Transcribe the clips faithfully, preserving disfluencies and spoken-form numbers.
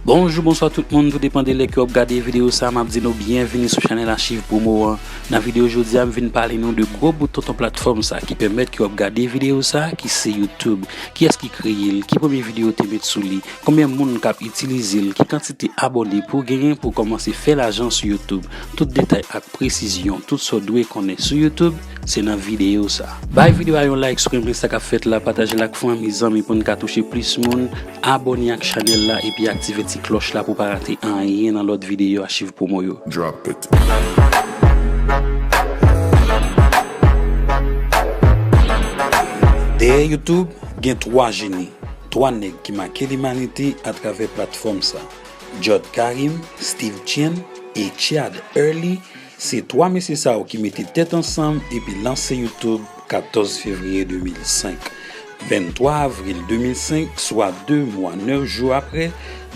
Bonjou, bonswa tout moun, tou depann de lè ke w ap gade videyo sa, m ap di nou byenvini sou chanèl Achiv Promo an. Nan videyo jodi a, m vin pale nou de gwo bout tonton platfòm sa ki pèmèt ke w ap gade videyo sa, ki se YouTube. Kiyès ki kreye l? Ki premye videyo te met sou li? Konbyen moun k ap itilize l? Ki kantite abòne pou w genyen pou w kòmanse fè lajan sou YouTube? Tout detay ak presizyon, tout sa w dwe konnen sou YouTube, se nan videyo sa. Bay videyo a yon like si w renmen sa k ap fèt la, pataje l ak fanmi, zanmi pou n ka touche plis moun, abòne ak chanèl la epi aktive ti klòch la pou w pa rate anyen nan lòt videyo Achiv Promo yo. Drop it. Dèyè YouTube, gen twa jeni, twa nèg ki make limanite atravè platfòm sa. Jud Karim, Steve Chen e Chad Hurley, se twa mesye sa yo ki mete tèt ansanm epi lanse YouTube katòz fevriye de mil senk. Venntwa avril de mil senk, swa de mwa, nèf jou apre,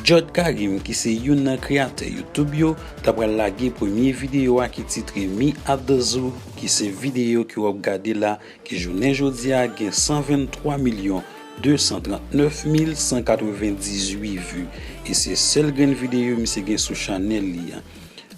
Jud Karim, ki se youn nan kreyatè YouTube yo, ta pral lage premye videyo a ki titre Me at the Zoo, ki se videyo ke w ap gade la, ki jounen jodi a gen san venntwa milyon de san trannèf mil san katrevendizuit vi. E se sèl grenn videyo misye gen sou chanèl li a.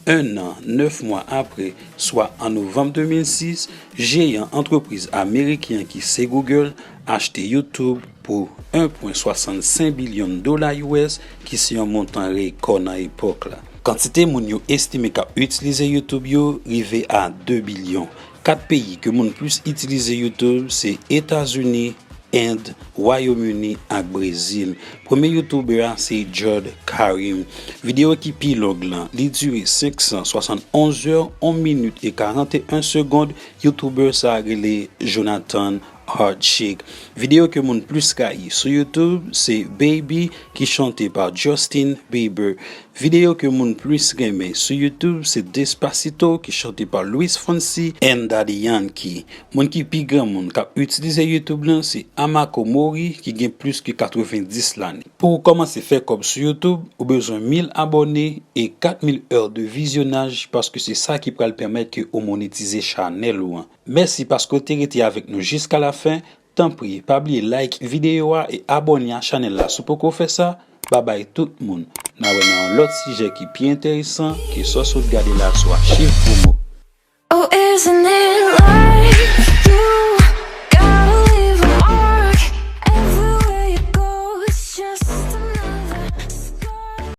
En an, nèf mwa apre, swa an novanm de mil sis, jeyan antrepriz ameriken an ki se Google achte YouTube pou en pwen swasannsenk bilyon dola U S, ki se yon montan rekò nan epòk la. Kantite moun yo estime k ap itilize YouTube yo rive a de bilyon. Kat peyi ke moun plis itilize YouTube se Etazini, End, Wayòm Ini ak Brezil. Premye YouTuber a se Jud Karim. Videyo ki pi long lan, li dire senk san swasannonz è, yon minit e karanteyen segonn. YouTuber sa rele Jonathan Hardchick. Videyo ke moun plis rayi sou YouTube se Baby, ki chante pa Justin Bieber. Videyo ke moun plis renmen sou YouTube se Despacito, ki chante pa Luis Fonsi and Daddy Yankee. Moun ki pi granmoun k ap itilize YouTube lan se Amako Mori, ki gen plis ke katrevendis lane. Pou w kòmanse fè kòb sou YouTube, ou bezwen mil abòne e kat mil è de vizyonaj, paske se sa ki pral pèmèt ke ou monetize chanèl ou an. Mèsi paske w te rete avèk nou jiska lafen. Tanpri, pa bliye like videyo a e abòne a chanèl la si w poko fè sa. Babay tout moun. N a wè nan yon lòt sijè ki pi enteresan ke sa w sot gade la sou Achiv Promo. Oh, isn't it life?